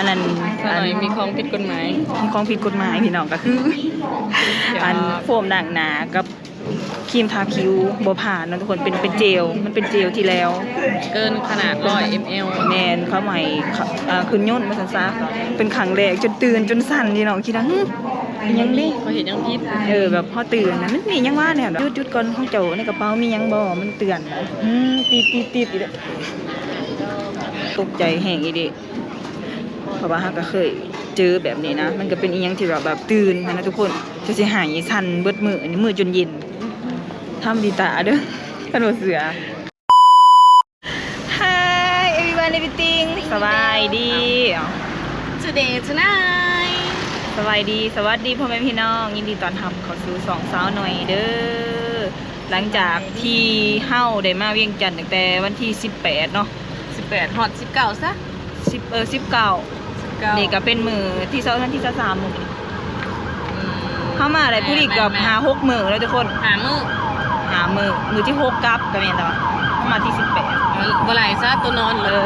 ອັນນັ້ນ ສາວນ້ອຍ ອັນ ມີຂອງຜິດກົດໝາຍ ມີຂອງຜິດກົດໝາຍພີ່ນ້ອງ ກໍຄື ຢາກ ອັນໂຟມລ້າງໜ້າກັບຄຣີມທາຜິວບໍ່ຜ່ານເນາະທຸກຄົນ ເປັນ ເປັນເຈວ ມັນເປັນເຈວທີ່ແລ້ວ ເກີນຂະໜາດຮ້ອຍເອັມແອລ ແມ່ນ ເຂົາໃຫ້ ເອີ ຂຶ້ນຍົນວ່າຊັ້ນຊະ ເປັນຄັ້ງແລກຈົນຕື່ນຈົນສັ່ນພີ່ນ້ອງ ຄິດວ່າ ຫຶ ອີ່ຫຍັງເດ ເຂົາເຮັດຫຍັງຜິດ ເອີ ແບບເຮົາຕື່ນນະ ມັນມີຫຍັງວະແນວ ຢຸດໆກ່ອນ ຂອງເຈົ້າໃນກະເປົາມີຫຍັງບໍ່ ມັນເຕືອນ ອືມ ຕິດໆໆອີກແລ້ວ ຕົກໃຈແຮງອີ່ຫຼີ. ເພາະວ່າເຮົາກໍເຄີຍເຈີແບບນີ້ນະ ມັນກໍເປັນອີ່ຫຍັງທີ່ແບບ ແບບຕື່ນຫັ້ນນະທຸກຄົນ ຈະຊິໄຫ້ສັ່ນເບິດມື້ ອັນນີ້ມື້ຈົນເຢັນ ທຳດີຕາເດີ້ ຄັນບໍ່ເຊື່ອ. Hi everyone everything ສະບາຍດີ Today tonight ສະບາຍດີ ສະຫວັດດີພໍ່ແມ່ພີ່ນ້ອງ ຍິນດີຕ້ອນຮັບເຂົ້າສູ່ຊ່ອງສາວໜ້ອຍເດີ້ ຫຼັງຈາກທີ່ເຮົາໄດ້ມາວຽງຈັນຕັ້ງແຕ່ວັນທີສິບແປດເນາະ ສິບແປດ ຮອດສິບເກົ້າຊະ ສິບ ເອີ ສິບເກົ້າ ສິບເກົ້າ ນີ້ກໍເປັນມື້ທີຊາວ ວັນທີຊາວສາມມື້ນີ້ ອືມ ເຮົາມາໄດ້ຜູ້ນີ້ເກືອບ ແມ່ນໆໆ ຫ້າຫົກມື້ແລ້ວທຸກຄົນ ຫ້າມື້ ຫ້າມື້ ມື້ທີຫົກກັບກໍແມ່ນແລ້ວ ເຮົາມາທີສິບແປດ ເອີ ບໍ່ໄຫຼຊະ ຕົວນອນ ເອີ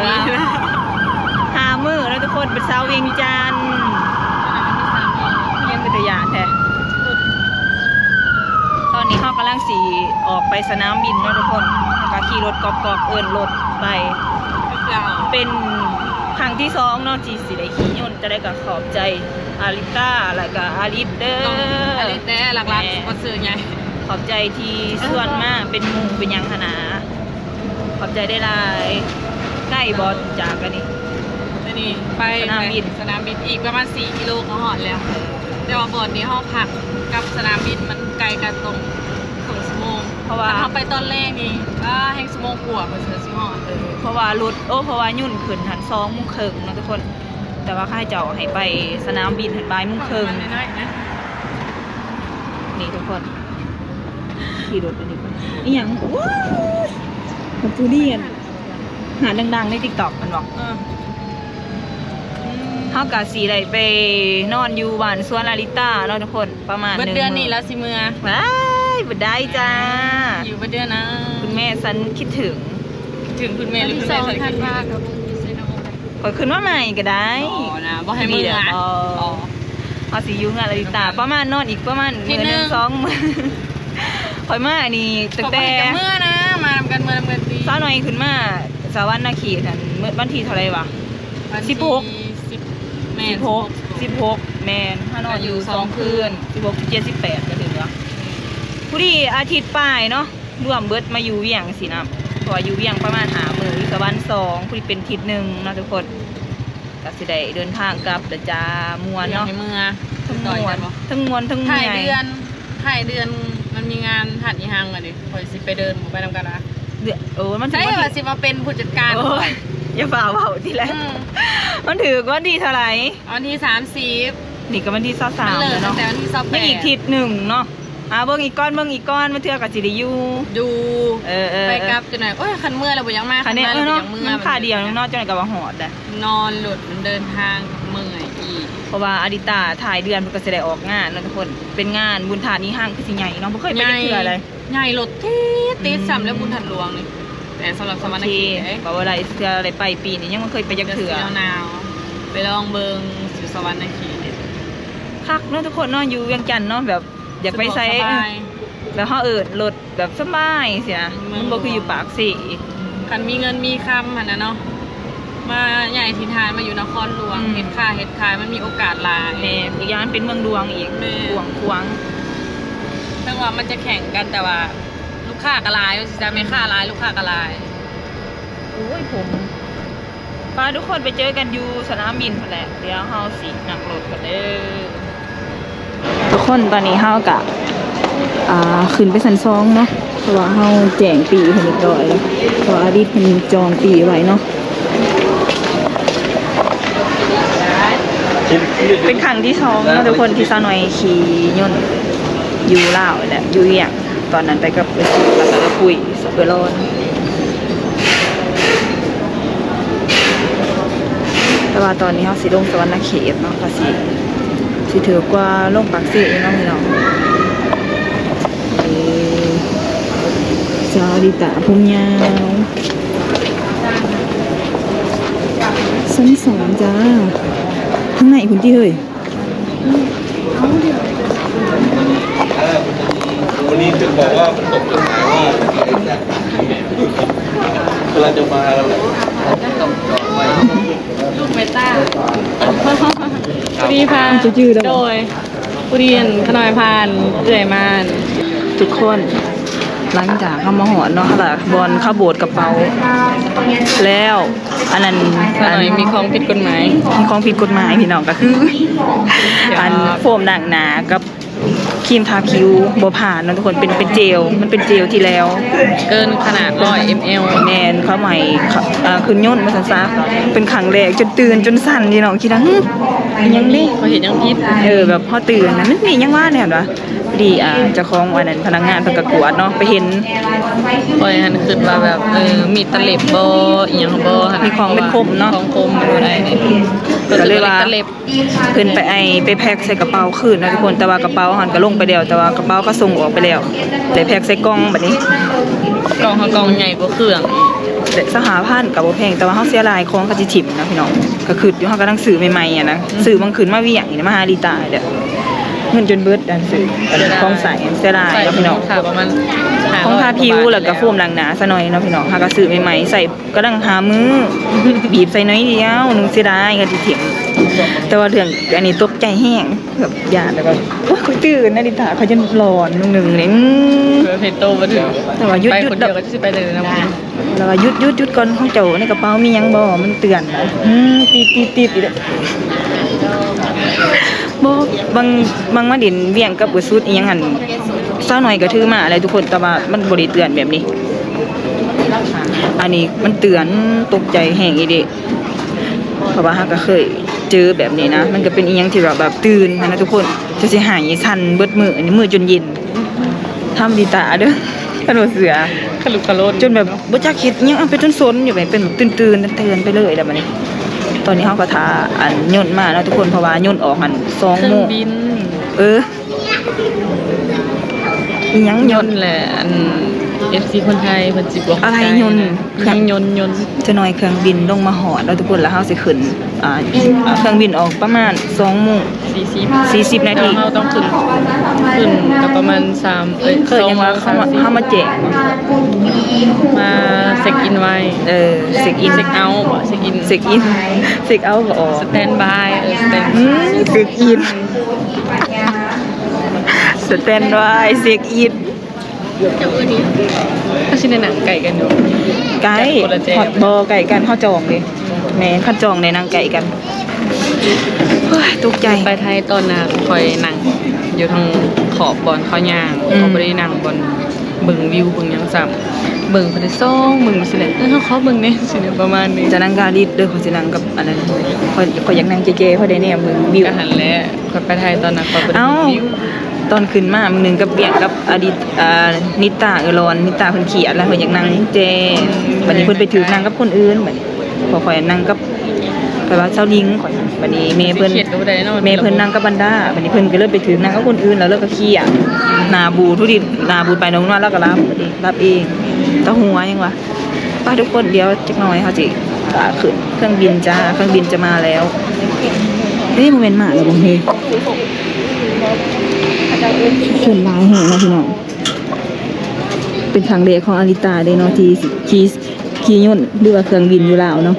ຫ້າມື້ແລ້ວທຸກຄົນ ເປັນຊາວວຽງຈັນ ຍັງເປັນຕາຢ້ານແທ້ ຕອນນີ້ເຮົາກຳລັງຊິອອກໄປສະໜາມບິນເນາະທຸກຄົນ ເຮົາກໍຂີ່ລົດກອກໆ ເອີ້ນລົດໄປ ເປັນຄັ້ງທີສອງເນາະ ທີ່ຊິໄດ້ຂີ່ຍົນ ຈັ່ງໃດກໍຂອບໃຈອາລິຕາ ແລ້ວກໍອາລິດເດີ້ ອາລິດແດ່ ຫຼັກໆ ສະປອນເຊີໃຫຍ່ ຂອບໃຈທີ່ຊວນມາເປັນໝູ່ເປັນຫຍັງຫັ້ນນະ ຂອບໃຈຫຼາຍໆ ໃກ້ບໍ່ຈາກອັນນີ້ ອັນນີ້ໄປສະໜາມບິນ ສະໜາມບິນອີກປະມານສີ່ກິໂລກໍຮອດແລ້ວ ແຕ່ວ່າບ່ອນທີ່ເຮົາພັກກັບສະໜາມບິນມັນໄກກັນຕ້ອງເຄິ່ງຊົ່ວໂມງ ເພາະວ່າ ຄັນເຮົາໄປຕອນແລງນີ້ ອ້າ ແຮ່ງຊົ່ວໂມງກວ່າເພິ່ນເທື່ອຊິຮອດ ເອີ ເພາະວ່າລົດ ໂອ້ ເພາະວ່າຍົນຂຶ້ນຫັ້ນສອງໂມງເຄິ່ງເນາະທຸກຄົນ ແຕ່ວ່າເຂົາເຈົ້າໃຫ້ໄປສະໜາມບິນຫັ້ນບ່າຍໂມງເຄິ່ງ ມັນນ້ອຍໆນະ ນີ້ທຸກຄົນ ຂີ່ລົດອັນນີ້ໄປ ອີ່ຫຍັງ ວ້າຍ ບັກທຸລຽນ ຫານດັງໆໃນຕິກຕັອກແມ່ນບໍ່ ເອີ ເຮົາກະຊິໄດ້ໄປນອນຢູ່ບ້ານສວນອາລິຕາເນາະທຸກຄົນ ປະມານ ເບິດເດືອນນີ້ລາວຊິເມືອ ວ້າຍ ບໍ່ໄດ້ຈ້າ ຢູ່ເບິດເດືອນນະ ຄຸນແມ່ສັນຄິດເຖິງ ເຖິງຄຸນແມ່ ຫຼື ຄຸນແມ່ສັນຄິດເຖິງ ຂ້ອຍຂຶ້ນມາໃໝ່ກໍໄດ້ ບໍ່ນະ ບໍ່ໃຫ້ເມືອ ເຮົາຊິຢູ່ເຮືອນອາລິຕາ ປະມານນອນອີກປະມານມື້ໜຶ່ງສອງມື້ ຂ້ອຍມາອັນນີ້ຕັ້ງແຕ່ ເມືອນະ ມານຳກັນ ເມືອນຳກັນຕິ ສາວນ້ອຍຂຶ້ນມາສະຫວັນນະເຂດຫັ້ນ ມື້ວັນທີເທົ່າໃດຫວາ ສິບຫົກ ສິບຫົກ ສິບຫົກ ແມ່ນ ເຮົານອນຢູ່ສອງຄືນ ສິບຫົກ ສິບເຈັດ ສິບແປດ ກໍຖືວ່າ ອືມ ພໍດີອາທິດປາຍເນາະ ລວມເບິດມາຢູ່ວຽງຊີ້ນະ ເພາະວ່າຢູ່ວຽງປະມານຫ້າມື້ ຢູ່ສະຫວັນສອງ ພໍດີເປັນທິດໜຶ່ງເນາະທຸກຄົນ ກໍຊິໄດ້ເດີນທາງກັບແລ້ວຈ້າ ມ່ວນເນາະ ຢາກໃຫ້ເມືອ ທັງມ່ວນ ທັງມ່ວນ ທັງເມື່ອຍ ທ້າຍເດືອນ ທ້າຍເດືອນມັນມີງານທາດອີຮັງ ອັນນີ້ຂ້ອຍຊິໄປເດີນ ໄປນຳກັນນະ ເດືອນ ໂອ້ ມັນ ໃຊ່ວ່າຊິມາເປັນຜູ້ຈັດການ ໂອ້ຍ ຢ່າຟ້າວເວົ້າຕິແຫຼະ ອືມ ມັນຖືກວັນທີເທົ່າໃດ ວັນທີສາມສິບ ນີ້ກໍວັນທີຊາວສາມແລ້ວເນາະ ຍັງອີກທິດໜຶ່ງເນາະ ອ່າ ເບິ່ງອີກກ່ອນ ເບິ່ງອີກກ່ອນ ບາງເທື່ອກໍຊິໄດ້ຢູ່ ຢູ່ ເອີໆ ໄປກັບ ຈັ່ງໃດ ໂອ້ຍ ຄັນເມື່ອຍແລ້ວບໍ່ຢາກມາ ຄັນແນ່ ຄັນເມື່ອຍແລ້ວບໍ່ຢາກເມືອ ມັນຄາດຽວໜຶ່ງເນາະ ຈັ່ງໃດກໍວ່າຮອດແຫຼະ ນອນລົດມັນເດີນທາງເມື່ອຍອີກ ເພາະວ່າອາລິຕາທ້າຍເດືອນເພິ່ນກໍຊິໄດ້ອອກງານເນາະທຸກຄົນ ເປັນງານບຸນທາດອີຮັງ ຄືຊິໃຫຍ່ເນາະ ບໍ່ເຄີຍໄປຈັກເທື່ອເລີຍ ໃຫຍ່ ໃຫຍ່ລົດຕິດ ອືມ ຕິດຊ້ຳແລ້ວ ບຸນທາດຫຼວງນີ້ ແຕ່ສຳລັບສະຫວັນນະເຂດ ໂອເຄ ເດ້ ເວົ້າວ່າຫຼາຍເທື່ອໄດ້ໄປ ປີນີ້ຍັງບໍ່ເຄີຍໄປຈັກເທື່ອ ໜາວໆ ໄປລອງເບິ່ງຢູ່ສະຫວັນນະເຂດ ຄັກເນາະທຸກຄົນເນາະ ຢູ່ວຽງຈັນເນາະ ແບບ ຢາກໄປໃສ ສະດວກສະບາຍ ແບບເຮົາເອີ້ນລົດແບບສະບາຍຊີ້ນະ ມັນບໍ່ຄືຢູ່ປາກເຊ ຄັນມີເງິນມີຄຳຫັ້ນນະເນາະ ມາໃຫຍ່ຖິ່ນຖານມາຢູ່ນະຄອນຫຼວງ ອືມ ເຮັດຄ້າເຮັດຂາຍມັນມີໂອກາດຫຼາຍ ແມ່ນ ອີກຢ່າງມັນເປັນເມືອງຫຼວງອີກ ແມ່ນ ກວ້າງຂວາງ ເຖິງວ່າມັນຈະແຂ່ງກັນ ແຕ່ວ່າລູກຄ້າກໍຫຼາຍ ວ່າຊີ້ຊະ ອືມ ແມ່ຄ້າຫຼາຍ ລູກຄ້າກໍຫຼາຍ ໂອ້ຍ ຜົມ ໄປທຸກຄົນ ໄປເຈີກັນຢູ່ສະໜາມບິນພຸ້ນແຫຼະ ດຽວເຮົາຊິນັ່ງລົດກັນເດີ້ ທຸກຄົນ ຕອນນີ້ເຮົາກະ ອ່າ ຂຶ້ນໄປຊັ້ນສອງເນາະ ເພາະວ່າເຮົາແຈ້ງປີ້ເພິ່ນຮຽບຮ້ອຍແລ້ວ ເພາະອາລິດເພິ່ນຈອງປີ້ໄວ້ເນາະ ເປັນຄັ້ງທີສອງເນາະທຸກຄົນ ທີ່ສາວນ້ອຍຂີ່ຍົນຢູ່ລາວແຫຼະ ຢູ່ວຽງ ຕອນນັ້ນໄປກັບເອື້ອຍສຸກ ແລ້ວກໍເອື້ອຍປຸ້ຍ ເອື້ອຍລອນ ແຕ່ວ່າຕອນນີ້ເຮົາຊິລົງສະຫວັນນະເຂດເນາະ ກໍຊິ ຊິຖືກກວ່າລົງປາກເຊຢູ່ເນາະພີ່ນ້ອງ ເອີ ສາວລິຕາຜົມຍາວ ຊັ້ນສອງຈ້າ. ໃນພຸ້ນຕິເຮີ້ຍ. ວັນນີ້ຈະບອກວ່າມັນຕົກຕົ້ນໄມ້ວ່າ ເວລາຈະມາແລ້ວແຫຼະ. ລູກເມຕາ ຜູ້ດີພາ ເຈົ້າຈື່ໄດ້ບໍ່? ໂດຍ ຜູ້ດີ ຂ້ານ້ອຍພາເອື້ອຍມາ. ທຸກຄົນ ຫຼັງຈາກເຮົາມາຮອດເນາະ ເຮົາລະບ່ອນເຂົ້າໂບດກະເປົາແລ້ວ ອັນນັ້ນ ອັນ ມີຂອງຜິດກົດໝາຍ ມີຂອງຜິດກົດໝາຍພີ່ນ້ອງ ກະຄື ອັນໂຟມລ້າງໜ້າກັບຄຣີມທາຜິວບໍ່ຜ່ານເນາະທຸກຄົນ ເປັນ ເປັນເຈວ ມັນເປັນເຈວທີ່ແລ້ວເກີນຂະໜາດຮ້ອຍເອັມແອລ ແມ່ນ ເຂົາໃຫ້ ເອີ ຂຶ້ນຍົນວ່າຊັ້ນຊະ ເປັນຄັ້ງແລກ ຈົນຕື່ນຈົນສັ່ນພີ່ນ້ອງ ຄິດວ່າ ຫຶ ອີ່ຫຍັງເດ ເຂົາເຮັດຫຍັງຜິດ ເອີ ແບບເຮົາຕື່ນນະ ມັນມີຫຍັງວະແນວວ່າ ພໍດີ ອ່າ ເຈົ້າຂອງອັນນັ້ນ ພະນັກງານເພິ່ນກະກວດເນາະ ໄປເຫັນ ຂ້ອຍຫັ້ນຄິດວ່າແບບ ເອີ ມີຕະເລັບບໍ່ ອີ່ຫຍັງບໍ່ ມີຂອງເປັນຄົມເນາະ ຂອງຄົມບໍ່ໄດ້ ກະເລີຍວ່າ ເພິ່ນໄປໄອ ໄປແພັກໃສ່ກະເປົາຄືນເນາະທຸກຄົນ ແຕ່ວ່າກະເປົາຫັ້ນກະລົງໄປແລ້ວ ແຕ່ວ່າກະເປົາເຂົາສົ່ງອອກໄປແລ້ວ ໄດ້ແພັກໃສ່ກ່ອງບາດນີ້ ກ່ອງເຮົາກ່ອງໃຫຍ່ກວ່າເຄື່ອງອີກ ແຕ່ຊາວຫ້າພັນກະບໍ່ແພງ ແຕ່ວ່າເຮົາເສຍດາຍຂອງເຂົາຊິຖິ້ມນະພີ່ນ້ອງ ກະຄິດຢູ່ ເຮົາກຳລັງຊື້ໃໝ່ໆຫັ້ນນະ ອືມ ຊື້ຫວ່າງຂຶ້ນມາວຽງນີ້ມາຫາລິຕາແລ້ວ ເງິນຈົນເບິດ ອັນຊື້ຂອງໃຊ້ ເສຍດາຍເນາະພີ່ນ້ອງ ຂອງທາຜິວ ແລ້ວກະໂຟມລ້າງໜ້າຊະໜ້ອຍເນາະພີ່ນ້ອງ ຫາກະຊື້ໃໝ່ໆໃສ່ ກຳລັງຫາມື້ ບີບໃສ່ໜ້ອຍດຽວໜຶ່ງ ເສຍດາຍເງິນທີ່ຖິ້ມ ແຕ່ວ່າເລື່ອງອັນນີ້ຕົກໃຈແຮງ ແບບຢ້ານ ແລ້ວກະ ໂອ້ຍ ຂ້ອຍຕື່ນນາລິຕາ ຂ້ອຍຈົນຫຼອນໜຶ່ງໆນີ້ ອືມ ເອີ ເຮັດໂຕບໍ່ຖືກ ແຕ່ວ່າຢຸດໆ ໄປຄົນດຽວກະຊິໄປໄດ້ນຳ ແລ້ວວ່າ ຢຸດໆໆກ່ອນ ຂອງເຈົ້າໃນກະເປົາມີຫຍັງບໍ່ ມັນເຕືອນ ອືມ ຕີບໆໆອີກແລ້ວ ບໍ່ ບາງ ບາງມາຫຼິ້ນວຽງກັບເອື້ອຍສຸດອີ່ຫຍັງຫັ້ນ ສາວໜ້ອຍກະຖືມາແຫຼະທຸກຄົນ ແຕ່ວ່າມັນບໍ່ໄດ້ເຕືອນແບບນີ້ ອັນນີ້ມັນເຕືອນ ຕົກໃຈແຮງອີ່ຫຼີ ເພາະວ່າເຮົາກະເຄີຍເຈີແບບນີ້ນະ ມັນກະເປັນອີ່ຫຍັງທີ່ແບບ ແບບຕື່ນຫັ້ນນະທຸກຄົນ ຈະຊິໄຫ້ສັ່ນເບິດມື້ ອັນນີ້ມື້ຈົນເຢັນ ທຳດີຕາເດີ ຄັນບໍ່ເຊື່ອ ຂະລຸກຂະລົນ ຈົນແບບບໍ່ຈັກເຮັດອີ່ຫຍັງ ເອົາໄປຈົນສົນຢູ່ ແບບເປັນຕື່ນໆເຕືອນໄປເລີຍແລ້ວບາດນີ້ ຕອນນີ້ເຮົາກະຖ້າອັນຍົນມາເນາະທຸກຄົນ ເພາະວ່າຍົນອອກຫັ້ນສອງໂມງ ເອີ ອີ່ຫຍັງຍົນ ຍົນແຫຼະ ອັນ ເອັຟຊີຄົນໄທເພິ່ນຊິບໍ່ເຂົ້າໃຈ ອະໄລຍົນ ເຄື່ອງຍົນ ຍົນ ຈັກໜ້ອຍເຄື່ອງບິນລົງມາຮອດແລ້ວທຸກຄົນ ແລ້ວເຮົາຊິຂຶ້ນ ອ່າ ເຄື່ອງບິນອອກປະມານສອງໂມງສີ່ສິບ ສີ່ສິບນາທີ ເຮົາຕ້ອງຂຶ້ນ ຂຶ້ນກະປະມານສາມ ເອີຍ ເອີ້ນຫຍັງວ່າ ເຮົາມາແຈ້ງ ມາເຊັກອິນໄວ້ ເອີ ເຊັກອິນ ເຊັກເອົາ ເຊັກອິນ ເຊັກອິນ ເຊັກເອົາກະອອກ ສະແຕນບາຍ ເອີ ສະແຕນ ອືມ ເຊັກອິນ ສະແຕນບາຍ ເຊັກອິນ ເຈົ້າເອີ້ນນີ້ ເຮົາຊິໄດ້ນັ່ງໃກ້ກັນຢູ່ ໃກ້ ຄົນລະແຈ ບໍ່ ໃກ້ກັນ ເຮົາຈອງເດ້ ແມ່ນ ຄັນຈອງໄດ້ນັ່ງໃກ້ກັນ ໂອ້ຍ ຕົກໃຈ ໄປໄທຕອນນະ ຂ້ອຍນັ່ງຢູ່ທາງຂອບບ່ອນເຂົາຍ່າງ ອືມ ຂ້ອຍບໍ່ໄດ້ນັ່ງບ່ອນເບິ່ງວິວເບິ່ງຫຍັງຊ້ຳ ເບິ່ງໄປແຕ່ສອງເບິ່ງຊິແຫຼະ ເອີ ເຮົາຂໍເບິ່ງແດ່ ຊິໄດ້ປະມານນີ້ ຈະນັ່ງກາລິດເດີ ຂ້ອຍຊິນັ່ງກັບອັນນັ້ນ ຂ້ອຍ ຂ້ອຍຢາກນັ່ງແຈໆ ພໍໄດ້ແນມເບິ່ງວິວ ກະຫັ້ນແຫຼະ ຂ້ອຍໄປໄທຕອນນັ້ນ ຂ້ອຍບໍ່ໄດ້ເບິ່ງວິວ ເອົ້າ ຕອນຂຶ້ນມາມື້ໜຶ່ງກັບວຽງກັບອາດິດ ອ່າ ນິຕາ ເອີ ຫຼອນ ນິຕາເພິ່ນຄຽດແລ້ວ ເພິ່ນຢາກນັ່ງແຈ ບາດນີ້ເພິ່ນໄປຖືກນັ່ງກັບຄົນອື່ນ ບາດນີ້ ເພາະຂ້ອຍນັ່ງກັບ ແປວ່າຊາວລິງ ຂ້ອຍ ບາດນີ້ແມ່ເພິ່ນ ແມ່ເພິ່ນນັ່ງກັບບັນດາ ບາດນີ້ເພິ່ນກະເລີຍໄປຖືກນັ່ງກັບຄົນອື່ນ ແລ້ວລາວກະຄຽດ ໜ້າບູດ ທຸດິດ ໜ້າບູດ ໄປນອກມາລາວກະຫຼັບ ຫຼັບເອງ ຕາຫົວຫຍັງວະ ໄປທຸກຄົນ ດຽວຈັກໜ້ອຍເຮົາຊິ ອ່າ ຂຶ້ນເຄື່ອງບິນຈ້າ ເຄື່ອງບິນຈະມາແລ້ວ ເອີຍ ບໍ່ແມ່ນມາແລ້ວບໍ່ເຮີ້ຍ ຄົນຫຼາຍແຮງເນາະພີ່ນ້ອງ ເປັນຄັ້ງແລກຂອງອາລິຕາເດ້ເນາະ ທີ່ຂີ່ ຂີ່ຍົນ ຫຼືວ່າເຄື່ອງບິນຢູ່ລາວເນາະ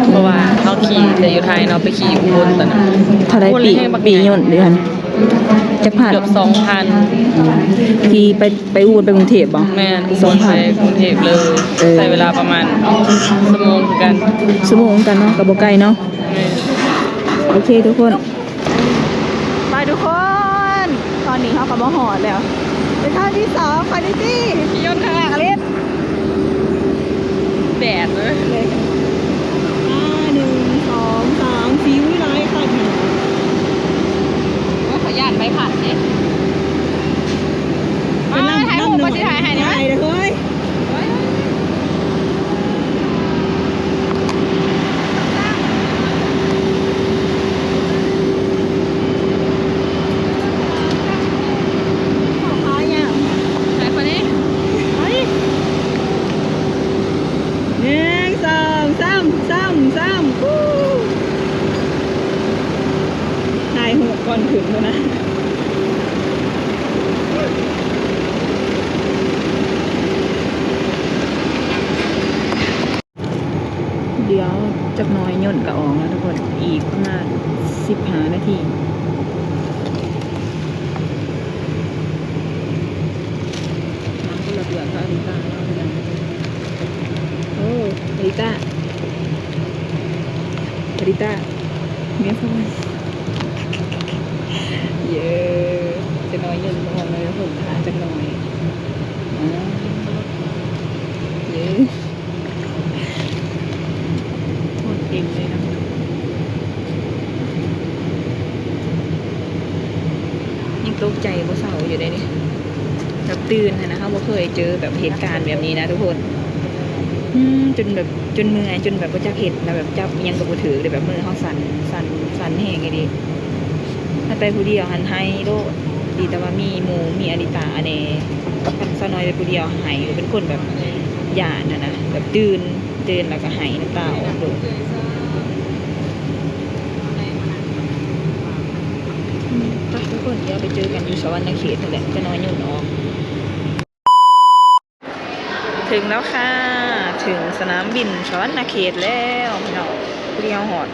ເພາະວ່າເຮົາຂີ່ແຕ່ຢູ່ໄທເນາະ ໄປຂີ່ຢູ່ອຸບົນຕອນນັ້ນ ເທົ່າໃດປີ້ ປີ້ຍົນເດ້ຫັ້ນ ຈັກພັນ ເກືອບສອງພັນ ຂີ່ໄປ ໄປອຸບົນໄປກຸງເທບບໍ່ ແມ່ນ ອຸບົນໄປກຸງເທບເລີຍ ເອີ ໃຊ້ເວລາປະມານຊົ່ວໂມງຄືກັນ ຊົ່ວໂມງຄືກັນເນາະ ກະບໍ່ໄກເນາະ ແມ່ນ ໂອເຄທຸກຄົນ ໄປທຸກຄົນ ຕອນນີ້ເຮົາກະມາຮອດແລ້ວ ເປັນຄັ້ງທີສອງ ຂ້ອຍໄດ້ຂີ່ ຂີ່ຍົນຄັ້ງແລກ ອາລິດ ແດດເວີຍ ອ່າ ໜຶ່ງ ສອງ ສາມ ສີ່ ອຸ້ຍ ຫຼາຍຄັນ ໂອ້ຍ ຂ້ອຍຢ້ານໃບພັດເດ້ ມາຖ່າຍຮູບ ຂ້ອຍຊິຖ່າຍໃຫ້ ໄດ້ເລີຍ ໜຶ່ງ ສອງ ຂຶ້ນພຸ້ນນະ. ດຽວຈັກໜ້ອຍຍົນກໍອອກແລ້ວທຸກຄົນ ອີກປະມານສິບຫ້ານາທີ. ມາຄົນລະເບື້ອງກັບອາລິຕາເນາະ ໂອ້ ອາລິຕາ ອາລິຕາ ເມຍໂຟນ ເຢ້ ຈັກໜ້ອຍຍົນອອກແລ້ວທຸກຄົນ ຖ້າຈັກໜ້ອຍ ເຢ້. ຄົນເຕັມເລີຍເນາະ ຍັງຕົກໃຈບໍ່ເຊົາຢູ່ເດ້ນີ້ ແບບຕື່ນຫັ້ນນະ ເຮົາບໍ່ເຄີຍເຈີແບບເຫດການແບບນີ້ນະທຸກຄົນ ອືມ ຈົນແບບ ຈົນເມື່ອຍ ຈົນແບບບໍ່ຈັກເຮັດນະ ແບບຈັບອີ່ຫຍັງກໍບໍ່ຖືກເດ້ ແບບມືເຮົາສັ່ນ ສັ່ນ ສັ່ນແຮງອີ່ຫຼີ. ຄັນໄປຜູ້ດຽວຫັ້ນໄຫ້ໂລດ ດີແຕ່ວ່າມີໝູ່ ມີອາລິຕາແດ່ ຄັນສາວນ້ອຍໄປຜູ້ດຽວໄຫ້ ເປັນຄົນແບບຢ້ານຫັ້ນນະ ແບບຕື່ນ ຕື່ນແລ້ວກໍໄຫ້ນ້ຳຕາອອກໂລດ. ໄປທຸກຄົນ ດຽວໄປເຈີກັນຢູ່ສະຫວັນນະເຂດຫັ້ນແຫຼະ ຈະນອນຍົນອອກ. ເຖິງແລ້ວຄ່ະ ເຖິງສະໜາມບິນສະຫວັນນະເຂດແລ້ວພີ່ນ້ອງ. ພໍດີເຮົາຮອດ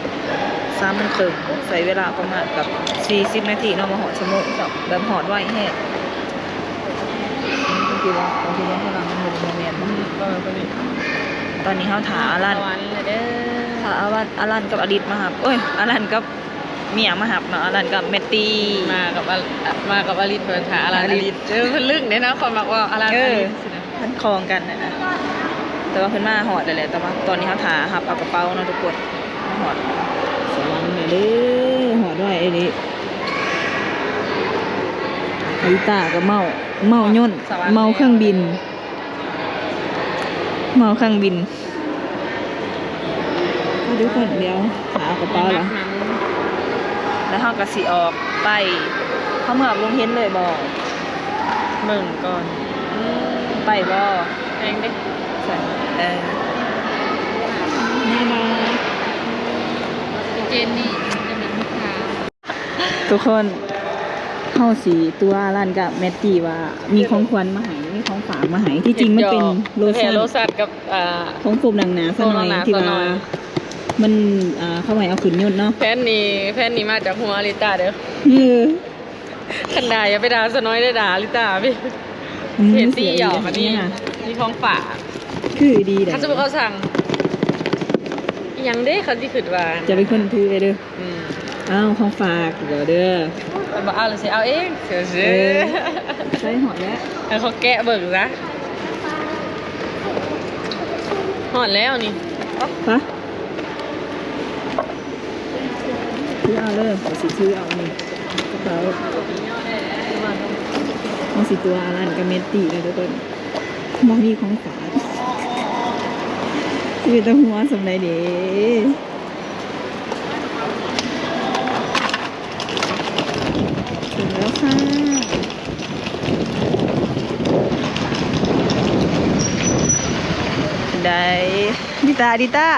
ສາມໂມງເຄິ່ງ ໃຊ້ເວລາປະມານກັບສີ່ສິບນາທີເນາະ ມາຮອດຊົ່ວໂມງເນາະ ແບບຮອດໄວແຮງ. ຕອນນີ້ເຮົາຖ້າອາລັນ ຖ້າອາລັນ ອາລັນກັບອາລິດມາຮັບ ໂອ້ຍ ອາລັນກັບ ມີຫຍັງມາຮັບເນາະ ອາລັນກັບແມັດຕີ ມາກັບອາ ມາກັບອາລິດ ເພິ່ນຫາອາລັນ ອາລິດ ອາລິດ ເອີ ເພິ່ນລຶກເດ້ເນາະ ຄົນມັກເວົ້າອາລັນ ເອີ ອາລິດ ມັນຄ່ອງກັນຫັ້ນນະ ແຕ່ວ່າເພິ່ນມາຮອດແລ້ວແຫຼະ ແຕ່ວ່າຕອນນີ້ເຮົາຖ້າຮັບເອົາກະເປົາເນາະທຸກຄົນ ມາຮອດສະຫວັນແລ້ວເດີ ຮອດໄວອີ່ຫຼີ. ອາລິຕາກໍເມົາ ເມົາຍົນ ເມົາເຄື່ອງບິນ ເມົາເຄື່ອງບິນ. ມາທຸກຄົນ ດຽວຖ້າເອົາກະເປົາລະ ແລ້ວເຮົາກໍຊິອອກໄປ ເຮົາເມືອໂຮງຮຽນເລີຍບໍ່? ເບິ່ງກ່ອນ ອືມ ໄປບໍ່? ແພງເດ້ ເອີ ແນ່ນອນ ເຈນນີ້ຈະເປັນລູກຄ້າ. ທຸກຄົນ ເຮົາຊິຕົວະອາລັນກັບແມັດຕີວ່າມີຂອງຂວັນມາໃຫ້ ມີຂອງຝາກມາໃຫ້ ທີ່ຈິງມັນເປັນໂລຊັນ ໂລຊັນກັບ ອ່າ ຂອງໂຟມລ້າງໜ້າຊະໜ້ອຍ ໂຟມລ້າງໜ້າ ທີ່ວ່າ ຊະໜ້ອຍ ມັນ ອ່າ ເຂົາໃຫ້ເອົາຂຶ້ນຍົນເນາະ. ແຜ່ນນີ້ ແຜ່ນນີ້ມາຈາກຫົວອາລິຕາເດີ ເອີ ຄັນດ່າຢ່າໄປດ່າຊະໜ້ອຍເດີ ດ່າອາລິຕາພີ່ ອືມ ເຮັດຕີຫຍອກ ອັນນີ້ມີຂອງຝາກ ຄືດີເດ້ ຄັນສົມມຸດເຂົາສັ່ງອີ່ຫຍັງເດ້ ເຂົາຊິຄິດວ່າ ຈະເປັນຄົນຖືໄປເດີ. ອືມ ອ້າວ ຂອງຝາກເດີ ເພິ່ນບໍ່ເອົາລະຊິເອົາເອງ ເຊີ ເອີ ໃສ່ຮອດແລ້ວ ໃຫ້ເຂົາແກະເບິ່ງຊະ ຮອດແລ້ວນີ້ ໄປ ຖືເອົາເດີ ຂ້ອຍຊິຖືເອົານີ້ ກະເປົາ ເຮົາຊິຕົວະອາລັນກັບແມັດຕີເດີທຸກຄົນ ບໍ່ມີຂອງຝາກ ຊິເປັນຕາຫົວສ່ຳໃດເດ. ເຖິງແລ້ວຄ່ະ ໄດ້ ດິຕາ ດິຕາ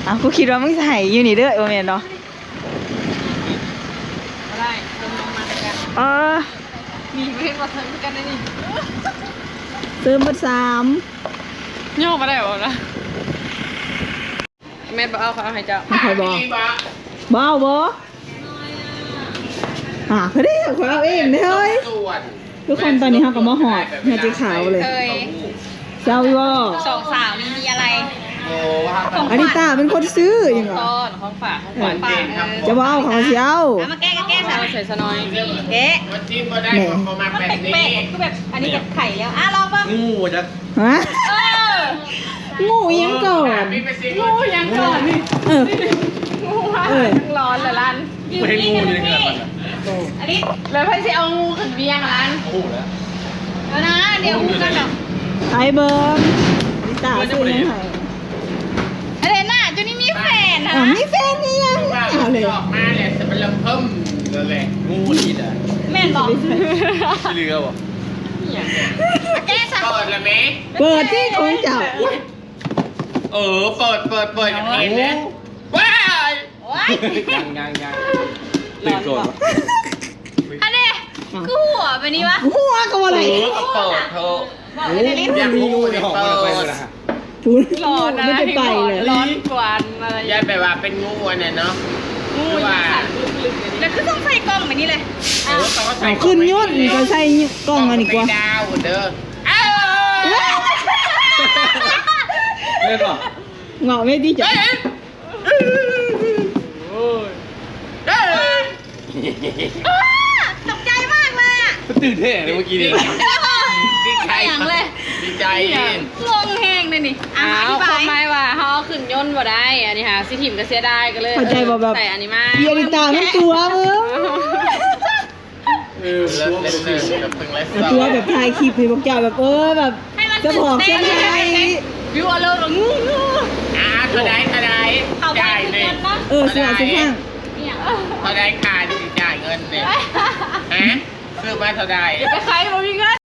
ອ້າວ ກູຄິດວ່າມຶງຊິໃຫ້ຢູ່ນີ້ເດີ ບໍ່ແມ່ນເນາະ? ບໍ່ໄດ້ ລົງມາແລ້ວກັນ ເອີ ນີ້ເຫັນບໍ່ ເທີມຄືກັນນີ້ ເຕີມເບິດສາມ ຍໍບໍ່ໄດ້ບໍ່ລະ ແມ່ນບໍ່ເອົາ ເຂົາເອົາໃຫ້ເຈົ້າ ໃຫ້ຂ້ອຍບໍ່ ບໍ່ເອົາບໍ່ ອ່າ ພໍດີຂ້ອຍເອົາເອງເດ້ເຮີ້ຍ. ທຸກຄົນ ຕອນນີ້ເຮົາກໍມາຮອດເຮືອນເຈ້ຂາວເລີຍ ເອີຍ ຊິເອົາຢູ່ບໍ່? ສອງສາວນີ້ມີອາໄລ ອາລິຕາເປັນຄົນຊື້ຫຍັງຫວະ ຂອງຝາກ ຂອງຂວັນ ເອີ ຈະບໍ່ເອົາ ເຂົາຊິເອົາ ເອົາມາແກະ ແກະ ເອົາໃສ່ຊະໜ້ອຍ ແກະ ມັນກິນບໍ່ໄດ້ ເພາະເຂົາມັກແບບນີ້ ແປກໆ ຄືແບບ ອັນນີ້ກໍໄຂ່ແລ້ວ ອ່ະ ລອງເບິ່ງ ງູຈັກ ຮະ ເອີ ງູອີ່ຫຍັງກ່ອນ ງູອີ່ຫຍັງກ່ອນ ເອີ ງູວ່າ ເອີ ຍັງຮ້ອນລະລັນ ບໍ່ເຫັນງູຢູ່ໃນເຮືອນມັນນະ ອັນນີ້ ແລ້ວໃຜຊິເອົາງູຂຶ້ນວຽງລະລັນ ບໍ່ຮູ້ແລ້ວ ເອີນະ ດຽວຮູ້ກັນດອກ ໃຜເບິ່ງ ລິຕາຊື້ຫຍັງໃຫ້ ອາເລນາ ເຈົ້ານີ້ມີແຟນນະ ເອີ ມີແຟນອີ່ຫຍັງ ເອົາເລີຍ ອອກມາແລ້ວ ສະເປັນລຳເພິ່ມນັ້ນແຫຼະ ງູນີ້ນະ ແມ່ນບໍ່ ຊິເຫຼືອບໍ່? ອີ່ຫຍັງ ແກະຊະ ເປີດລະແມ ເປີດທີ່ຂອງເຈົ້າ ເອີ ເປີດ ເປີດ ເປີດ ຢາກເຫັນແຫຼະ ໂອ້ ຍັງໆໆ ຕື່ນກ່ອນວະ ອັນນີ້ ຄືຫົວແບບນີ້ວະ ຫົວກໍບໍ່ໄດ້ ເອີ ກໍເປີດເຖາະ ໂອ້ຍ ຢາກຮູ້ ມັນມີຢູ່ໃນຫ້ອງມັນເປີດ ພຸ້ນ ຮ້ອນນະ ມັນຈະໄປແຫຼະ ຮ້ອນກວ່າອັນມາລາຍ ຢ້ານແບບວ່າເປັນງູອັນນັ້ນເນາະ ງູ ຫຼືວ່າ ແລ້ວຄືຕ້ອງໃສ່ກ່ອງແບບນີ້ເລີຍ ເອີ ຕ້ອງໃສ່ ເອົາຂຶ້ນຍົນກໍໃສ່ກ່ອງອັນນີ້ກວ່າ ດາວເດີ ເອີ ແມ່ນບໍ່ ເງາະແມ່ນຕິ ເອີ ໂອ້ຍ ເອີ ອ້າ ຕົກໃຈມາກເລີຍອະ ມັນຕື່ນແທ້ເລີຍເມື່ອກີ້ນີ້ ດີໃຈ ອີຫຍັງເລີຍ ດີໃຈ ອີຫຍັງ ງົງແຮງເລີຍນີ້ ອ່ະ ອ້າວ ອະທິບາຍ ຄວາມໝາຍວ່າເຮົາເອົາຂຶ້ນຍົນບໍ່ໄດ້ ອັນນີ້ຫາຊິຖິ້ມກໍເສຍດາຍ ກໍເລີຍ ເຂົ້າໃຈບໍ່ ແບບ ໃສ່ອັນນີ້ມາ ອີອາລິຕາມັນຕົວະມຶງ ເອີ ເລິດເລີຍ ຕົວະແບບຖ່າຍຄລິບໃຫ້ພວກເຈົ້າແບບ ເອີ ແບບ ສະເພາະເຄື່ອນໄຫວ ວິວອາໂລ ງູ ງູ ອ່າ ເທົ່າໃດ ເທົ່າໃດ ເຂົ້າໄປຄືກັນເນາະ ເອີ ເທົ່າໃດ ຊື້ ຊື້ຟັງ ອີຫຍັງ ເທົ່າໃດຄ່າທີ່ຊິຈ່າຍເງິນນີ້ ຮະ ຊື້ມາເທົ່າໃດ ຢ່າໄປຂາຍ ບໍ່ມີເງິນ